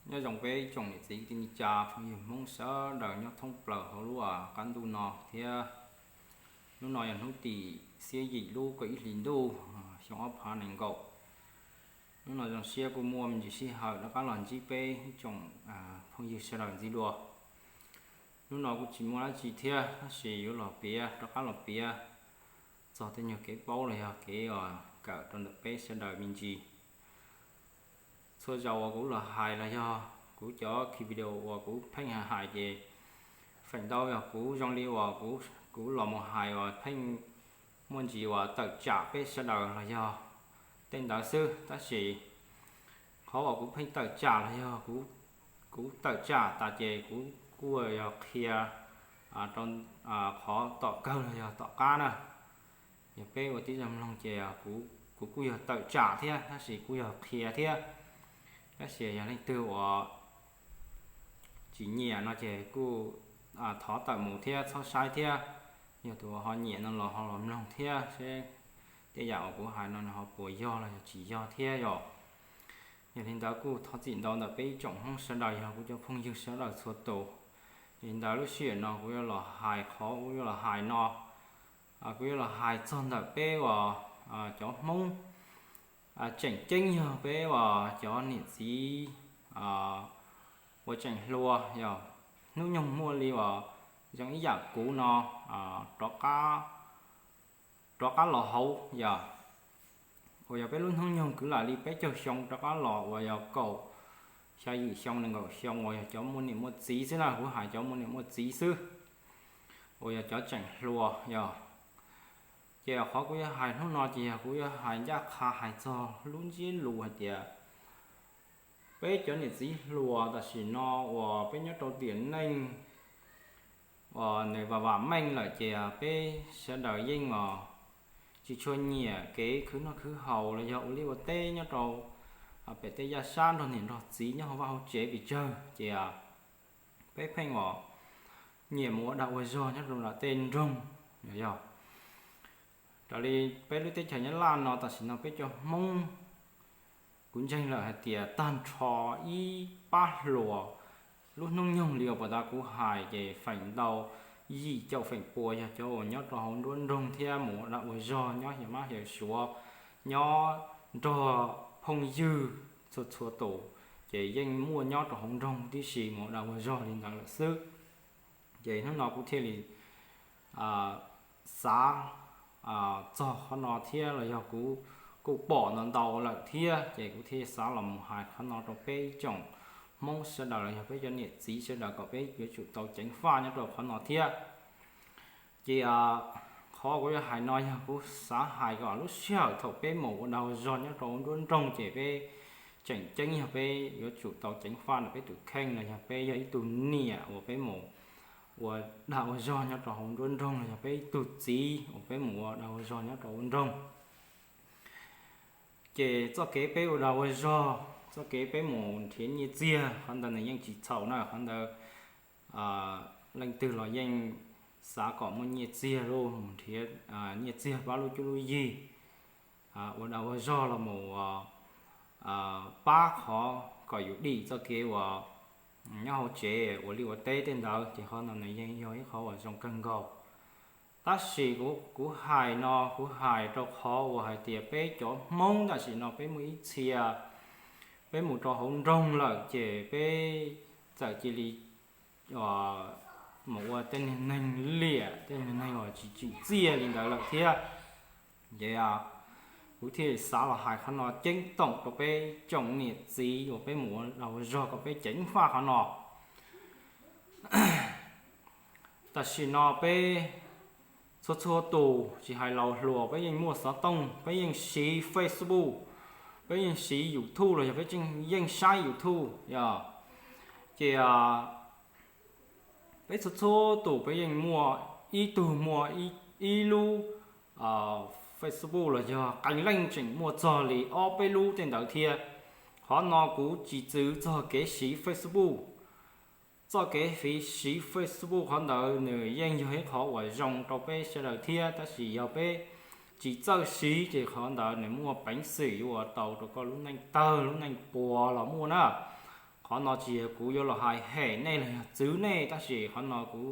Nyob zoo peb tsoom niam txiv kwv tij neej tsa phooj ywg Hmoob sawv daws nyob thoob plaws hauv lub qab ntuj no thiab. Hnub no yog hnub tim xiab yim lub kaum ib hlis ntuj, xyoo ob phav nees nkaum. Hnub no zoo siab kuj muaj me ntsis sij hawm rov qab los ntsib peb ib tsoom phooj ywg sawv daws ntxiv dua. Hnub no kuj tsis muaj dab tsi thiab tab sis yuav los piav, rov qab los piav txog tej nyuag kev paub los yog kev kawm rau ntawm peb sawv daws me ntsis. Txhua zaus uas kuv los hais los yog kuv cov ki video uas kuv pheej hais hais ces feem ntau yog kuv zoo li uas kuv los mus hais uas pheej muaj ntsis uas tawm tsam peb sawv daws los yog tej ntawd xwb. Tab sis qhov uas kuv pheej tawm tsam los yog kuv tawm tsam tas ces kuv kuj yog qhia rau qhov tom kawg los yog tom qab na. Yog peb ua tib zoo mloog ces kuv kuj yog tawm tsam thiab tab sis kuj yog qhia thiab. Tab sis yog leej twg uas tsis nyiam no ces kuj thov tawm mus thiab txhob saib thiab. Yog tus uas ho nyiam no los ho los mloog thiab seb tej yam uas kuv hais no nws ho puas yog los yog tsis yog thiab yom. Yog li ntawd kuj thov txim ntau ntawm peb ib tsoom Hmoob sawv daws yog kuv cov phooj ywg sawv daws txhua tus. Yog li ntawd lub sij hawm no kuv yuav los hais qhov kuv yuav los hais no, kuv yuav los hais txog ntawm peb uas cov Hmoob tseem ceeb yog peb uas cov niam txiv uas tseem hluas yog hnub nyoog muaj li uas zoo ib yam kuv no rov qab los hauv yog uas yog peb lub hnub nyoog kwv lam li peb caug xyoo rov qab los uas yog kaum xya yim xyoo nees nkaum xyoo uas yog cov muaj niam muaj txiv xwb na, kuv hais cov muaj niam muaj txiv xwb uas yog cov tseem hluas yog. Ces qhov kuv yuav hais hnub no ces yog kuv yuav hais ncaj qha hais txog lub ntsiab lus hais tias peb cov niam txiv hluas tam sim no uas peb nyob rau tiam neej uas nws vam vam meej lawm ces peb sawv daws yeej os tsis tshua nyiam kev khwv noj khwv haus los yog ua liaj ua teb nyob rau pem tej yaj sab nrog niam nrog txiv nyob hauv vaj hauv tsev pes tsawg ces peb pheej os nyiam mus ua dag ua zog nyob rau nram tej nroog. Yog raws li peb lub teb chaws Nyab Laj no tam sim no peb cov Hmoob, kuv ntseeg lawm hais tias tag nrho ib pab hluas lub hnub nyoog li uas puas tas kuv hais ces feem ntau yim caum feem pua yog cov uas nyob rau hauv nruab nroog thiab mus ua dag ua zog nyob hiav mab hiav suav, nyob nrog phooj ywg txhua txhua tus, ces yeej muaj nyob rau hauv nroog tib si mus ua dag ua zog li ntawd lawm xwb. Ces hnub no kuv thiaj li xav txog qhov no thiab los yog kuv kuj pom ntau ntau lawm thiab ces kuv thiaj xav los mus hais qhov no rau peb ib tsoom Hmoob sawv daws los yog peb cov niam txiv sawv daws kom peb yuav tsum tau ceev faj nyob rau qhov no thiab. Ces qhov kuv yuav hais no yog kuv xav hais kom lub sij hawm thaum peb mus ua dag ua zog nyob rau nruab nroog ces peb tseem ceeb yog peb yuav tsum tau ceev faj ntawm peb tus kheej los yog peb yog ib tug niam uas peb mus ua dag ua zog nyob rau hauv nruab nroog los yog peb ib tug txiv uas peb mus ua dag ua zog nyob rau hauv nroog. Ces txoj kev peb ua dag ua zog, txoj kev peb mus nrhiav nyiaj txiag qhov ntawd nws yeej tsis txhaum na, qhov ntawd leej twg los yeej xav kom muaj nyiaj txiag lauj, mus nrhiav nyiaj txiag pab lub cuab lub yig, ua dag ua zog los mus pab qhov kom yus dim txoj kev uas nyob hauv tsev ua liaj ua teb tej ntawd ces qhov no nws yeej yog ib qhov uas zoo kawg nkaus. Tab sis kuv hais no kuv hais rau qhov uas hais tias peb cov Hmoob tam sim no peb muaj ib txhia peb mus rau hauv nroog lawm ces peb txawm cia li mus ua tej niag neeg liam, tej niag neeg uas tsis tsim txiaj li ntawd lawm thiab. Ces kuv thiaj xav los hais qhov no ceeb toom rau peb tsoom niam txiv uas peb mus ua dag ua zog kom peb ceev faj qhov no. Tam sim no peb txhua txhua tus tsis hais laus hluas peb yeej muaj xov tooj, peb yeej siv Facebook, peb yeej siv YouTube los yog peb yeej saib YouTube yog. Ces peb txhua txhua tus peb yeej muaj, ib tug muaj ib lub Facebook los yog qee leej tseem muaj txog li ob peb lub tej ntawd thiab. Qhov no kuv tsis txwv txog kev siv Facebook. Txoj kev siv Facebook qhov ntawd nws yeej yog ib qhov uas zoo rau peb sawv daws thiab, tab sis yog peb tsis txawj siv ces qhov ntawd nws muaj peev xwm yuav ua tau rau koj lub neej tawg lub neej puas los muaj na. Qhov no tsis yog kuv yuav los hais hem nej los yog txwv nej, tab sis qhov no kuv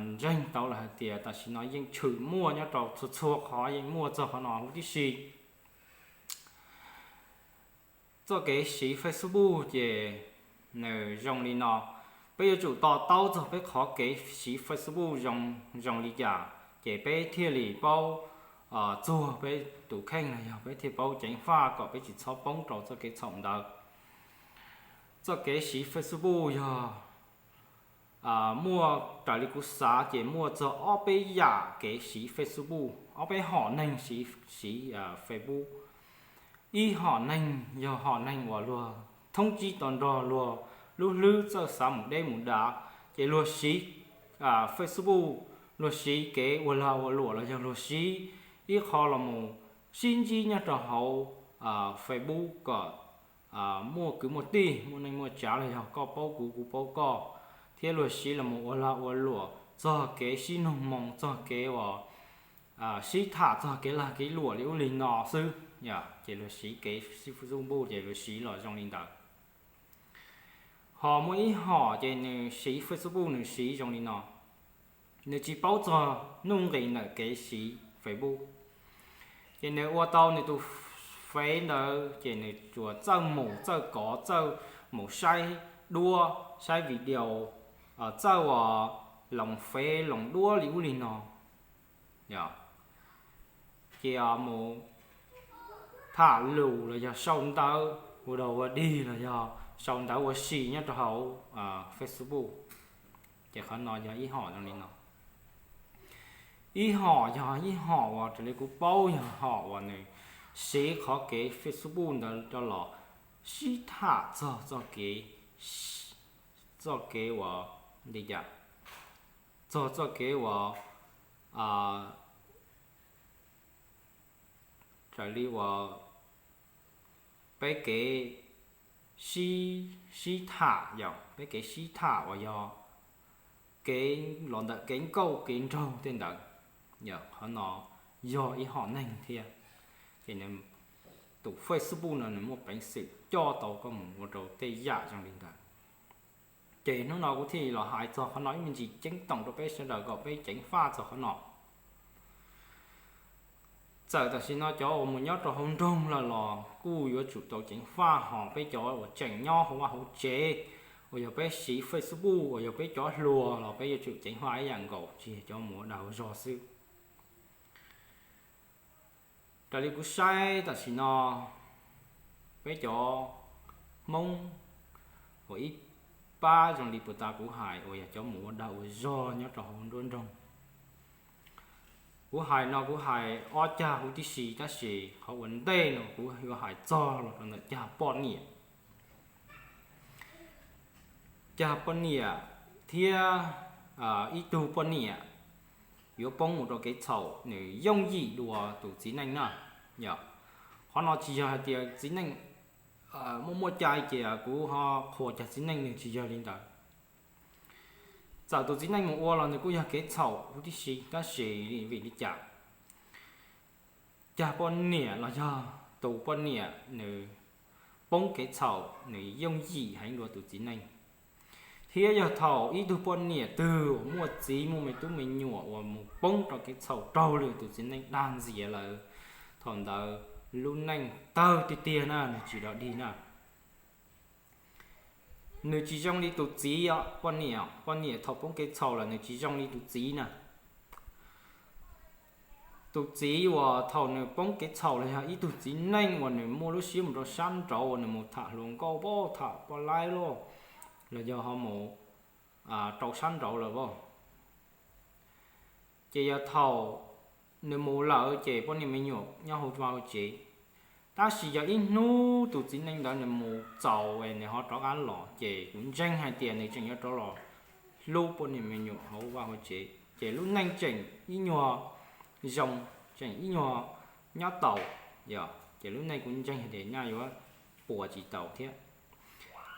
ntseeg tau lawm hais tias tam sim no yeej tshwm muaj nyob rau txhua txhua qhov, yeej muaj txog qhov no huv tib si. Txoj kev siv Facebook ces nws zoo li no. Peb yuav tsum to taub txog peb qhov kev siv Facebook zoo li cas, ces peb thiaj li paub txuag peb tus kheej los yog peb thiaj paub ceev faj kom peb tsis txhob poob rau txoj kev txhaum ntawd. Txoj kev siv Facebook yog muaj, raws li kuv xav ces muaj txog ob peb yam kev siv Facebook, ob peb hom neeg siv Facebook. Ib hom neeg yog hom neeg uas luag thoob tsib to nrog luag lub hlwb txawj xav mus deb mus dav, ces luag siv Facebook, luag siv kev ua lag ua luam los yog luag siv ib qho los mus sib ntsib nyob rau hauv Facebook kom muaj kwv muaj tij, muaj neej muaj tsav los yog koj paub kuv kuv paub koj, thiab luag siv los mus ua lag ua luam txog kev sib nug moo, txog kev uas sib tham txog kev lag kev luam li ub li no xwb. Ces luag siv kev siv Facebook ces luag siv los zoo li ntawd. Ho muaj ib hom ces nws siv Facebook nws siv zoo li no. Nws tsis paub txog nuj nqis ntawm kev siv Facebook, ces nws ua tau nws tus fev ntawd ces nws tsuas txawj mus txawj kov, txawj mus saib duab saib video, txawj uas loos fev loos duab li ub li no. Ces mus tham lus los yog sau ntawv ua dog ua dig los yog sau ntawv ua si nyob rau hauv Facebook. Ces qhov no yog ib hom zoo li no. Ib hom yog ib hom uas raws li kuv paub yog hom uas nws siv qhov kev Facebook ntawd rau los sib tham txog txoj kev, txoj kev uas li cas, txog txoj kev uas raws li uas peb kev sib tham, yog peb kev sib tham uas yog kev los ntawm kev nkauj kev nraug tej ntawd. Yog qhov no yog ib hom neeg thiab, ces tus Facebook no nws muaj peev xwm coj tau koj mus ua rau tej yam zoo li ntawd. Ces hnub no kuv thiaj los hais txog qhov no ib me ntsis ceeb toom rau peb sawv daws kom peb ceev faj txog qhov no. Txawm tam sim no cov uas mus nyob rau hauv nroog lawm los kuj yuav tsum tau ceev faj, ho peb cov uas tseem nyob hauv vaj hauv tsev uas yog peb siv Facebook uas yog peb cov hluas los peb yuav tsum ceev faj ib yam nkaus, tsis yog cov mus ua dag ua zog xwb. Raws li kuv saib tam sim no peb cov Hmoob uas ib pab zoo li puag ta kuv hais uas yog cov mus ua dag ua zog nyob rau hauv nruab nroog. Kuv hais no kuv hais ob cag huv tib si, tab sis qhov ua ntej no kuv yuav hais txog los rau ntawm cag poj niam. Cag poj niam thiab ib tug poj niam yuav poob mus rau kev txhaum, nws yooj yim dua tus txiv neej na. Yog qhov no tsis yog hais tias txiv neej muaj muaj cai ces kuv ho qhuas cag txiv neej, nws tsis yog li ntawd. Txawm tus txiv neej mus ua los nws kuj yog kev txhaum huv tib si, tab sis vim li cas cag poj niam los yog tus poj niam nws poob kev txhaum nws yooj yim heev dua tus txiv neej. Thiab yog thaum ib tug poj niam twg uas muaj txiv muaj me tub me nyuam uas mus poob rau kev txhaum raug li tus txiv neej dag ntxias lawm, thaum ntawd lub neej tawg tiag tiag na, nws tsis dog dig na. Nws tsis zoo li tus txiv os, poj niam, poj niam thaum poob kev txhaum lawm nws tsis zoo li tus txiv na. Tus txiv uas thaum nws poob kev txhaum los yog ib tug txiv neej uas nws muaj lub siab mus rau sab nraud uas nws mus tham hluas nkauj pab tham poj laib los, los yog ho mus rau sab nraud lawm as. Ces yog thaum nws mus lawm ces poj niam me nyuam nyob hauv vaj hauv tsev. Tab sis yog ib hnub tus txiv neej ntawd nws mus txaus es nws ho rov qab los ces kuv ntseeg hais tias nws tseem yuav rov los hlub poj niam me nyuam hauv vaj hauv tsev, ces lub neej tseem ib nyuag zoo, tseem ib nyuag nyob tau. Yog ces lub neej kuv ntseeg hais tias nyaj yuav puas tsis tau thiab.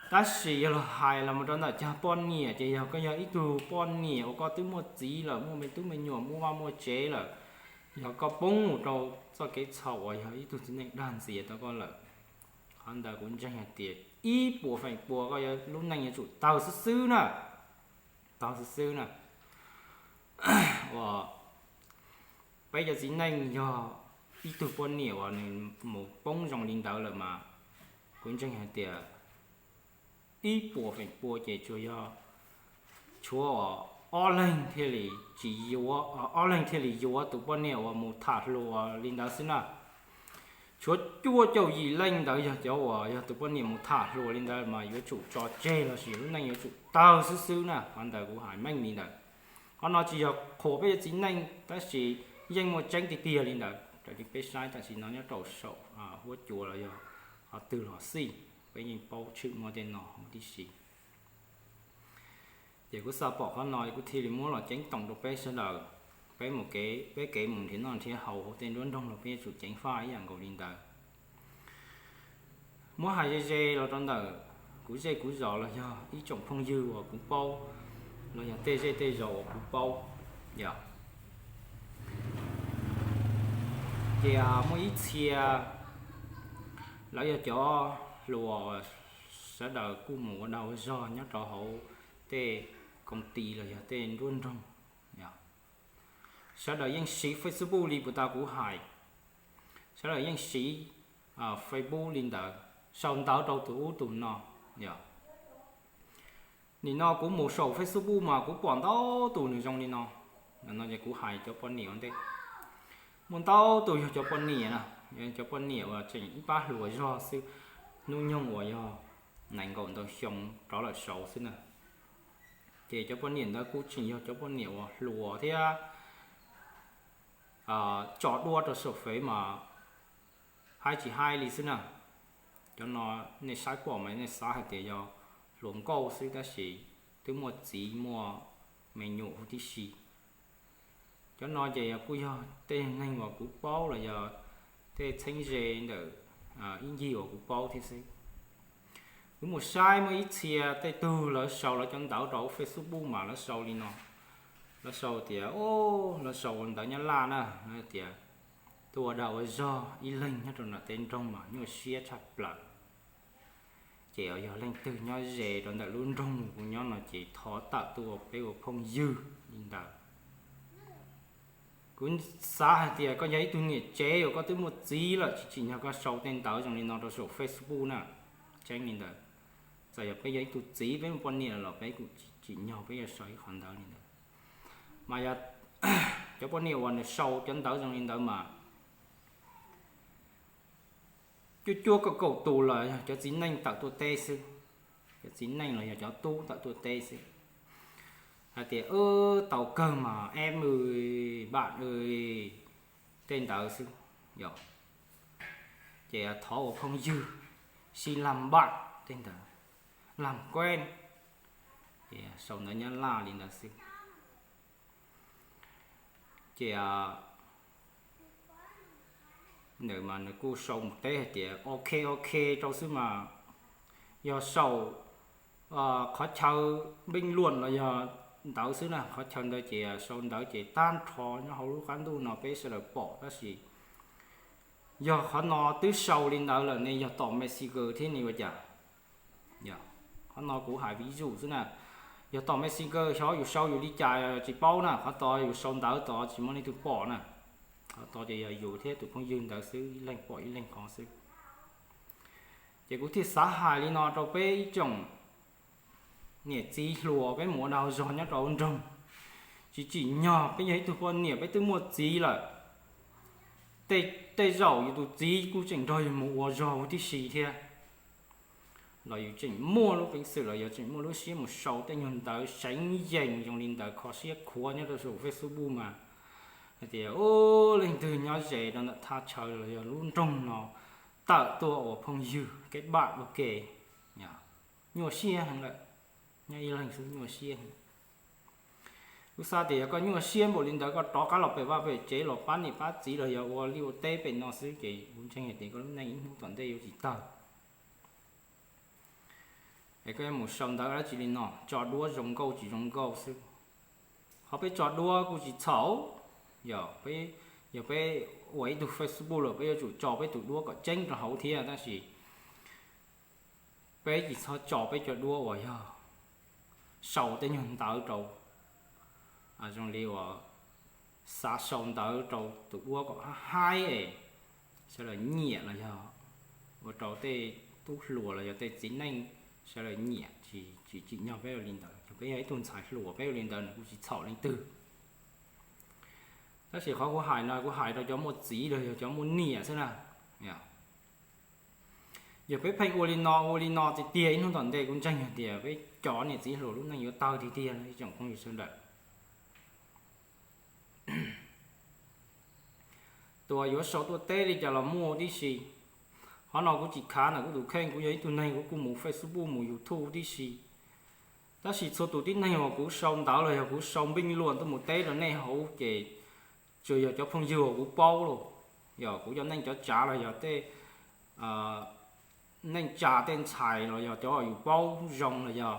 Tab sis yog los hais los mus rau ntawm cag poj niam ces yog koj yog ib tug poj niam uas koj twb muaj txiv lawm, muaj me tub me nyuam, muaj vaj muaj tsev lawm, yog koj poob mus rau txoj kev txhaum uas yog ib tug txiv neej dag ntxias tau koj lawm, qhov ntawd kuv ntseeg hais tias ib puas feem pua koj lub neej yuav tsum tawg xwb xwb na, tawg xwb xwb na. Uas peb cov txiv neej yog ib tug poj niam uas nws mus poob zoo li ntawd lawm mas kuv ntseeg hais tias ib puas feem pua ces tsuas yog tshuav ob leeg thiaj li tsis yuav, ob leeg thiaj li yuav tus poj niam uas mus tham hluas li ntawd xwb na. Tshuav cuaj caum yim leej ntawd yog cov uas yog tus poj niam mus tham hluas li ntawd mas yuav tsum tso tseg los sis lub neej yuav tsum tawg xwb xwb na. Qhov ntawd kuv hais meej li ntawd. Qhov no tsis yog qhuas peb cov txiv neej tab sis yeej muaj tseeb tiag tiag li ntawd. Raws li peb saib tam sim no nyob rau saum huab cua los yog qhov twg los xij, peb yeej paub tshwm muaj tej no huv tib si. Ces kuv xav pom qhov no kuv thiaj li muab los ceeb toom rau peb sawv daws. Peb mus kev, peb kev mus nrhiav noj nrhiav haus hauv tej nruab nroog los peb yuav tsum ceev faj ib yam nkaus li ntawd. Muab hais ze ze los rau ntawm kuv zej kuv zos los yog ib tsoom phooj ywg uas kuv paub, los yog tej zej tej zos uas kuv paub, yog ces muaj ib txhia lawv yog cov hluas, sawv daws kuj mus ua dag ua zog nyob rau hauv tej koom ti los yog tej nruab nroog. Sawv daws yeej siv Facebook li puas tas kuv hais, sawv daws yeej siv Facebook li ntawd, sau ntawv rau tus ub tus no. Yog nim no kuv mus saum Facebook mas kuv pom ntau tus nws zoo li no. No ces kuv hais cov poj niam ua ntej, muaj ntau tus yog cov poj niam na, cov poj niam uas tseem ib pab hluas zog xwb, hnub nyoog uas yog nees nkaum ntau xyoo rov lawm saud xwb na. Ces cov poj niam ntawd kuj tseem yog cov poj niam uas hluas thiab tso duab rau saum fev mas haib tsis haib li xwb na. Cov no nej saib pom mas nej xav hais tias yog hluas nkauj xwb tab sis twb muaj txiv muaj me nyuam huv tib si. Cov no ces kuj yog tej neeg uas kuv paub los yog tej txheeb ze ntawm ib ncig uas kuv paub thiab xwb. Kuv mus saib muaj ib txhia tej tug lawv sau lawv cov ntawv rau Facebook mas lawv sau li no, lawv sau tias, lawv sau ua ntawv Nyab Laj na, lawv tias, tuaj ua dag ua zog ib leeg nyob rau nram tej nroog mas nyuaj siab tshaj plaws. Ces yog leej twg nyob ze rau ntawm lub nroog kuv nyob no ces thov tawm tuaj ua peb ua phooj ywg li ntawd. Kuv xav hais tias koj yog ib tug niam tsev uas koj twb muaj txiv lawm tsis tsim nyog koj sau tej ntawv zoo li no rau saum Facebook na. Tseeb li ntawd, txawm yog peb yog ib tug txiv peb muaj poj niam lawm los peb kuj tsis tsim nyog peb yuav sau ib qhov ntawv li ntawd. Mas yog cov poj niam uas nws sau cov ntawv zoo li ntawd mas cuaj cuaj kaum kaum tus los yog cov txiv neej tawm tuaj teb xwb. Cov txiv neej los yog cov tub tawm tuaj teb xwb, hais tias, tau kawg mas em, npam, tej ntawd xwb. Yog ces thov ua phooj ywg, sib laj npam tej ntawd, laj kueb, ces sau ntawv Nyab Laj li ntawd xwb. Ces nws mas nws kuj sau mus teb hais tias ok ok rau xwb mas, yog sau qhov chaw npeej luam los yog ntawd xwb na, qhov chaw ntawd ces sau ntawd ces tag nrho nyob hauv lub qab ntuj no peb sawv daws pom tab sis yog qhov no twb sau li ntawd lawm ne yog tom Messenger thiab ne ua cas? Qhov no kuv hais vis zus xwb na. Yog tom Messenger xyov yus sau yus li cas tsis paub na, qhov tod yus sau ntawv tod tsis muaj leej twg pom na. Qhov tod ces yog yus thiab tus phooj ywg ntawd xwb, ib leeg pom ib leeg qhov xwb. Ces kuv thiaj xav hais li no rau peb ib tsoom niam txiv hluas peb mus ua dag zog nyob rau nroog, tsis tsim nyog peb yog ib tug poj niam peb twb muaj txiv lawm, tej zaum yus tus txiv kuj tseem nrog yus mus ua zog huv tib si thiab, los yus tseem muaj lub peev xwm los yog tseem muaj lub siab mus sau tej nyuag ntawv seev yees zoo li ntawd kho siab khuav nyob rau saum Facebook mas hais tias leej twg nyob ze rau ntawm thaj chaw los yog lub nroog no tawm tuaj ua phooj ywg kev npam ua ke. Nyuaj siab heev lawm, nyob ib leeg xwb nyuaj siab heev. Kuv xav tias yog koj nyuaj siab npaum li ntawd koj rov qab los pem vaj pem tsev los pab niam pab txiv los yog ua liaj ua teb pem no xwb ces kuv ntseeg hais tias koj lub neej ib hnub tom ntej yuav tsis tawg. Es koj yuav mus sau ntawv dab tsi li no, tso duab zoo nkauj tsis zoo nkauj xwb. Qhov peb tso duab kuj tsis txhaum, yog peb, yog peb ua ib tug Facebook los peb yuav tsum tso peb tus duab kom tseeb rau hauv thiab tab sis Peb tsis txhob tso peb cov duab uas yog sau tej nyuag ntawv rau, zoo li uas xav sau ntawv rau tus duab kom haib es sawv daws nyiam los yog ua rau tej tub hluas los yog tej txiv neej sawv daws nyiam, tsis tsim nyog peb ua li ntawd. Yog peb yog ib tug ntxhais hluas peb ua li ntawd nws kuj tsis txhaum leej twg. Tab sis qhov kuv hais no kuv hais rau cov muaj txiv los yog cov muaj niam xwb na. Yog peb pheej ua li no ua li no tiag tiag ib hnub tom ntej kuv ntseeg hais tias peb cov niam txiv hluas lub neej yuav tawg tiag tiag no ib tsoom phooj ywg sawv daws. Tus uas yuav sau tuaj teb li cas los muaj tib si. Qhov no kuv tsis khav ntawm kuv tus kheej, kuv yog ib tug neeg kuv kuj mus Facebook mus YouTube tib si. Tab sis txhua tus tib neeg uas kuv sau ntawv los yog kuv sau npij luam tuaj mus teb rau nej hauv ces tsuas yog cov phooj ywg uas kuv paub los yog kuv cov neej cov tsav los yog tej neej tsa tej ntxhais los yog cov uas yus paub zoo los yog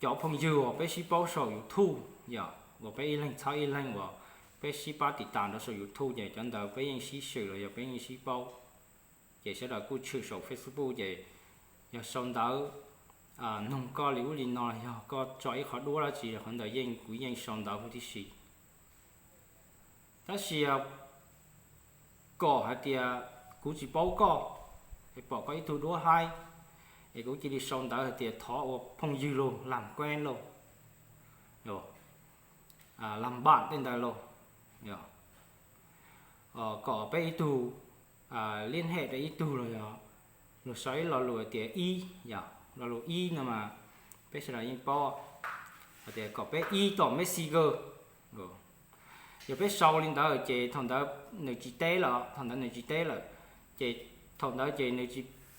cov phooj ywg uas peb sib paub saum YouTube yog uas peb ib leeg txhawb ib leeg uas peb sib pab tiv tas nrov saum YouTube ces cov ntawd peb yeej sib swm los yog peb yeej sib paub. Ces sawv daws kuj tshwm saum Facebook ces yog sau ntawv noog koj li ub li no los yog koj tso ib qhov duab dab tsi qhov ntawd yeej kuv yeej sau ntawv huv tib si. Tab sis kom hais tias kuv tsis paub koj es pom koj ib tug duab haib es kuv cia li sau ntawv hais tias thov ua phooj ywg los lam kueb los lam npam tej ntawd los kom peb ib tug liab hem rau ib tug los yog luag sau ib lo lus tias ib yog lo lus ib no mas peb sawv daws yeej paub hais tias kom peb ib tom Messenger. Yog peb sau li ntawd ces thaum ntawd nws tsis teb lawm, thaum ntawd nws tsis teb lawm, ces thaum ntawd ces nws,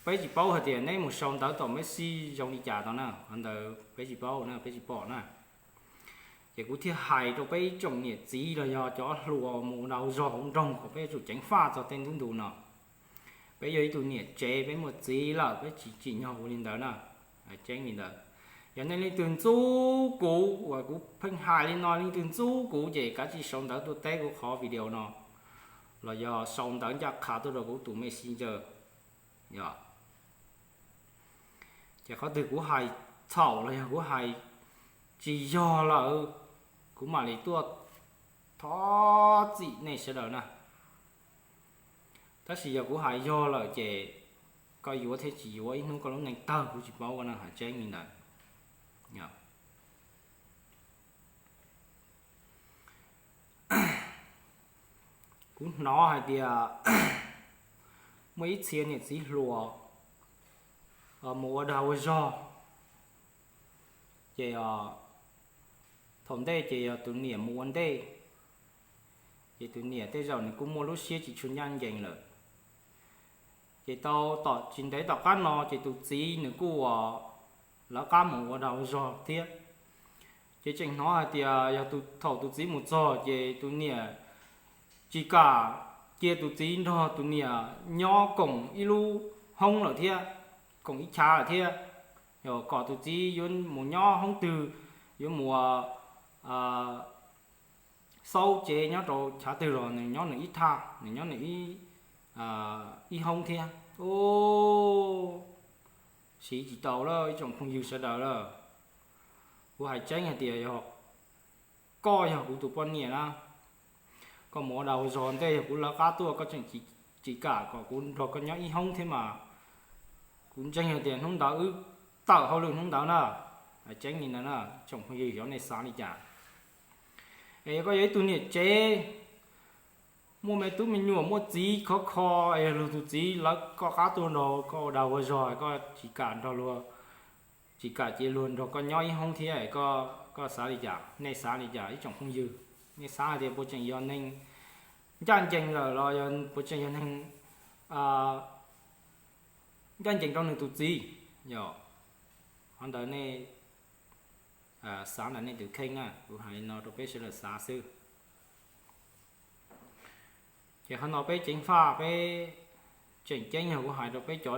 peb tsis paub hais tias neb mus sau ntawv tom Messi zoo li cas tau na, qhov ntawd peb tsis paub na, peb tsis pom na. Ces kuv thiaj hais rau peb ib tsoom niam txiv los yog cov hluas mus ua dag ua zog hauv nroog kom peb yuav tsum ceev faj txog tej ntub ntu no. Peb yog ib tug niam tsev, peb muaj txiv lawm, peb tsis tsim nyog ua li ntawd na. Hais tseeb li ntawd. Yog nej leej twg ntxub kuv uas kuv pheej hais li no, leej twg ntxub kuv ces kav tsij sau ntawv tuaj teb kuv qhov video no los yog sau ntawv ncaj qha tuaj rau kuv tus Messenger. Yog ces qhov twg kuv hais txhaum los yog kuv hais tsis yog lawm, kuv mam li tuaj thov txim nej sawv daws na. Tab sis yog kuv hais yog lawm ces koj yuav thiab tsis yuav ib hnub koj lub neej tawg kuv tsis paub ua no, hais tseeb li ntawd. Kuv hnov hais tias muaj ib txhia niam txiv hluas mus ua dag ua zog, ces thaum ntej ces yog tus niam mus ua ntej, ces tus niam tej zaum nws kuj muaj lub siab tsis tshua ncaj ncees lawm. Ces tau tom tsis ntev tom qab no ces tus txiv nws kuj uas lawv qab mus ua dag ua zog thiab. Ces tseem hnov hais tias yog thaum tus txiv mus txog ces tus niam tsis kam cia tus txiv nrog tus niam nyob koom ib lub hoob lawm thiab, koom ib chav lawm thiab. Yog kom tus txiv yuav mus nyob hoob twg, yuav mus xauj tsev nyob rau chav twg los nws nyob nws ib thaj, nws nyob nws ib hoob thiab. Siv tsis tau lawm ib tsoom phooj ywg sawv daws lawm. Kuv hais tseeb hais tias yog koj yog kuv tus poj niam na, koj mus ua dag ua zog ntej yog kuv lawv qab tuaj koj tseem tsis kam kom kuv nrog koj nyob ib hoob thiab mas kuv ntseeg hais tias hnub ntawd wb tawm hauj lwm hnub ntawd na. Hais tseeb li ntawd na tsoom phooj ywg, xyov nej xav li cas. Es yog koj yog ib tug niam tsev muaj me tub me nyuam muaj txiv khov kho, es luag tus txiv lawv koj qab tuaj nrog koj ua dag ua zog, koj tsis kam nrog luag, tsis kam cia luag nrog koj nyob ib hoob thiab, koj xav li cas, nej xav li cas ib tsoom phooj ywg? Nej xav hais tias puas tseem yog neeg ncaj ncees lawm los yog puas tseem yog neeg ncaj ncees rau nws tus txiv? Yog qhov ntawd nej xav ntawm nej tus kheej na, kuv hais li no rau peb sawv daws xav xwb. Ces qhov no peb ceev faj, peb tseem ceeb yog kuv hais rau peb cov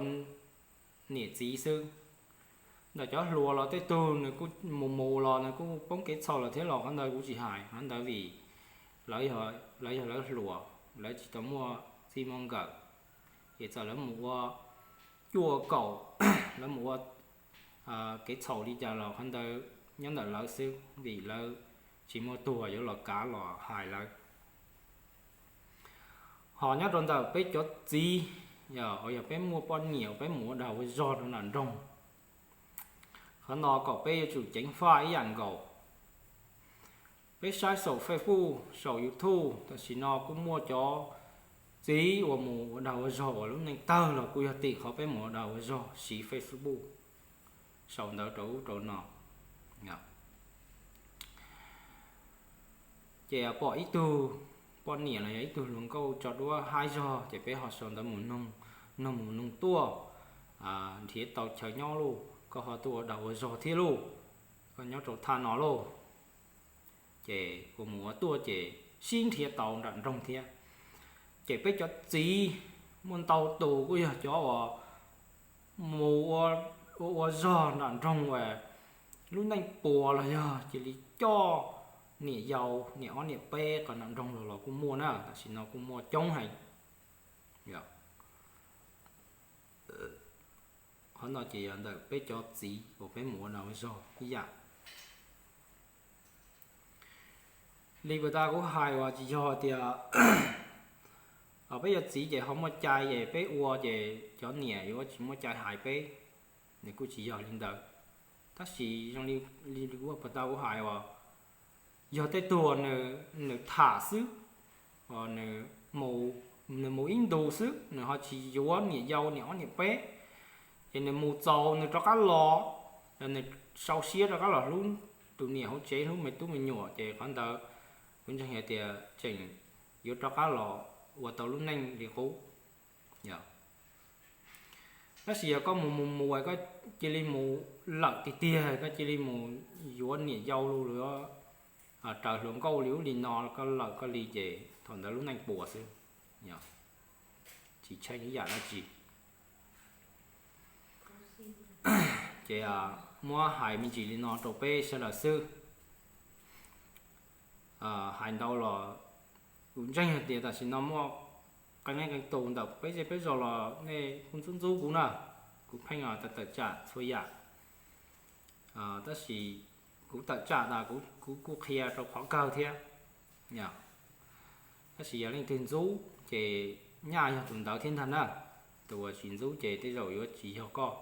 niam txiv xwb. Ntawm cov hluas los tej tug nws kuj mus mus los nws kuj poob kev txhaum lawm thiab los qhov ntawd kuv tsis hais, qhov ntawd vim lawv yog lawv hluas, lawv tsis tau muaj txij muaj nkawm, ces txawm lawv mus ua cuaj kaum, lawv mus ua kev txhaum li cas los qhov ntawd nyob ntawm lawv xwb, vim lawv tsis muaj tug yuav los kav los hais lawv. Ho nyob rau ntawm peb cov txiv, yog, yog peb muaj poj niam peb mus ua dag ua zog rau nram nroog, qhov no kom peb yuav tsum ceev faj ib yam nkaus. Peb saib saum Facebook, saum YouTube, tam sim no kuj muaj cov txiv uas mus ua dag ua zog uas lub neej tawg los kuj yog tim qhov peb mus ua dag ua zog siv Facebook sau ntawv rau ub rau no. Ces pom ib tug poj niam los yog ib tug hluas nkauj tso duab haib zog ces peb ho sau ntawv mus noog, noog mus noog tuaj, nrhiav tau chaw nyob lauj, koj ho tuaj ua dag ua zog thiab lauj, koj nyob rau thaj no lauj. Ces ua mus ua tuaj ces sib nrhiav tau nram nroog thiab. Ces peb cov txiv muaj ntau tus kuj yog cov uas mus ua, ua zog nram nroog uas lub neej puas los yog cia li coj niam yau niam ob niam peb qhov nram nroog los los kuj muaj na, tam sim no kuj muaj coob heev. Qhov no ces yog ntawm peb cov txiv uas peb mus ua dag ua zog ib yam. Li puas tas kuv hais uas tsis yog tias peb cov txiv ces ho muaj cai ces peb ua ces cov niam yuav tsis muaj cai hais peb, nws kuj tsis yog li ntawd. Tab sis zoo li, li puas tas kuv hais uas yog tej tug nws tham xwb, nws mus ib ntus xwb nws ho tsis yuav niam yau niam ob niam peb, ces nws mus txaus nws rov qab los, nws sau siab rov qab los hlub tus niam hauv tsev hlub me tub me nyuam ces qhov ntawd kuv ntseeg hais tias tseem yuav rov qab los ua tau lub neej li qub. Tab sis yog koj mus mus mus koj cia li mus lawm tiag tiag koj cia li mus yuav niam yau lu raws hluas nkauj li ub li no koj lawm koj li ces thaum ntawd lub neej puas xwb, tsis tsheej ib yam dab tsi. Ces muab hais me ntsis li no rau peb sawv daws xwb. Hais ntau los kuv ntseeg hais tias tam sim no muaj qee leej qee tus ntawm peb zej peb zos los nej kuj ntxub ntxub kuv na, kuv pheej tawm tsam txhua yam. Tab sis kuv tawm tsam tas kuv kuj qhia rau qhov kawg thiab. Tab sis yog leej twg ntxub ces nyaj yog tus ntawd thiab ntag na. Tus uas tsis ntxub ces tej zaum yuav tsis yog koj.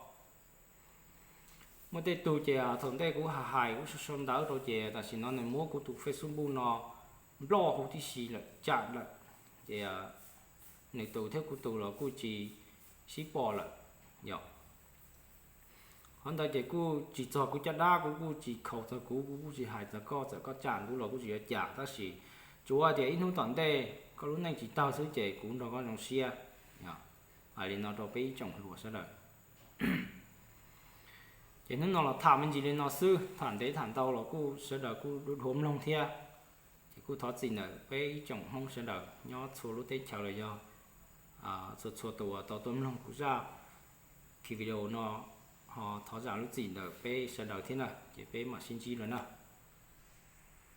Muaj tej tug ces thaum ntej kuv hais hais kuv sau sau ntawv rau ces tam sim no nws muab kuv tus Facebook no nploj huv tib si lawm tsam lawm, ces nws tus thiab kuv tus los kuj tsis sib pom lawm. Yog qhov ntawd ces kuj tsis txog kuv caj dab, kuv kuj tsis khaus txog kuv, kuv kuj tsis hais txog koj, txawm koj tsam kuv los kuj tsis yuav cas, tab sis tsuav tias ib hnub tom ntej koj lub neej tsis tawg xwb ces kuv nrog koj zoo siab. Hais li no rau peb ib tsoom hluas sawv daws. Ces hnub no los tham me ntsis li no xwb, tham ntev tham ntau los kuj sawv daws kuj dhuav mloog thiab. Ces kuj thov txim ntawm peb ib tsoom Hmoob sawv daws nyob txhua lub teb chaws los yog txhua txhua tus uas tau tuaj mloog kuv zaj ki video no, ho thov zam lub txim ntawm peb sawv daws thiab na, ces peb mam sib ntsib dua na.